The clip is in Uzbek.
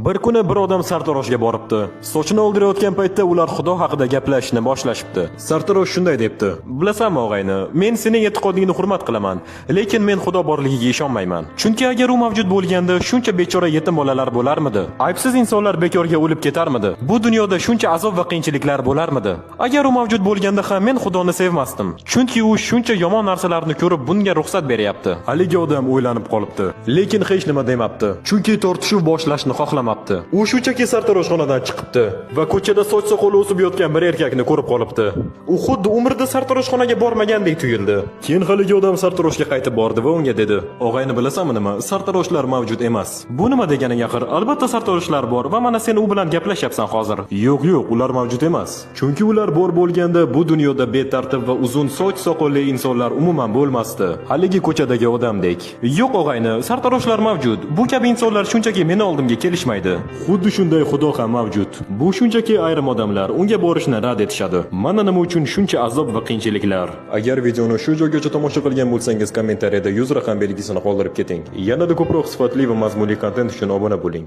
Bir kuni bir odam sartaroshga boribdi. Sochini oldirayotgan paytda ular Xudo haqida gaplashishni boshlashibdi. Sartarosh shunday debdi: "Bilasanmi, og'ayni, men sening e'tiqodingni hurmat qilaman, lekin men Xudo borligiga ishonmayman. Chunki agar u mavjud bo'lganda, shuncha bechora yetim bolalar bo'larmidi? Aybsiz insonlar bekorga o'lib ketarmidi? Bu dunyoda shuncha azob va qiyinchiliklar bo'larmidi? Agar u mavjud bo'lganda ham men Xudoni sevmasdim. Chunki u shuncha yomon narsalarni ko'rib bunga ruxsat beryapti." Haligi odam o'ylanib qolibdi, lekin hech nima demabdi. Chunki tortishuv boshlashni xohlamabdi. U shunchaki sartaroshxonadan chiqibdi va ko'chada soch soqoli o'sib yotgan bir erkakni ko'rib qolibdi. U xuddi umrida sartaroshxonaga bormagandek tuyuldi. Keyin haligi odam sartaroshga qaytib bordi va unga dedi: "Og'ayni, bilasanmi nima? Sartaroshlar mavjud emas." "Bu nima deganing axir? Albatta sartaroshlar bor va mana sen u bilan gaplashyapsan hozir." "Yo'q, yo'q, ular mavjud emas. Chunki ular bor bo'lganda bu dunyoda betartib va uzun soch soqolli insonlar umuman bo'lmasdi. Haligi ko'chadagi odamdek." "Yo'q, og'ayni, sartaroshlar mavjud. Bu kabi insonlar shunchaki meni oldimga kelishmaydi. Xuddi shunday Xudo ham mavjud. Bu shunchaki ayrim odamlar unga borishni rad etishadi. Mana nima uchun shuncha azob va qiyinchiliklar." Agar videoni shu joygacha tomosha qilgan bo'lsangiz, kommentariyada 100 raqam belgisini qoldirib keting. Yanada ko'proq sifatli va mazmunli kontent uchun obuna bo'ling.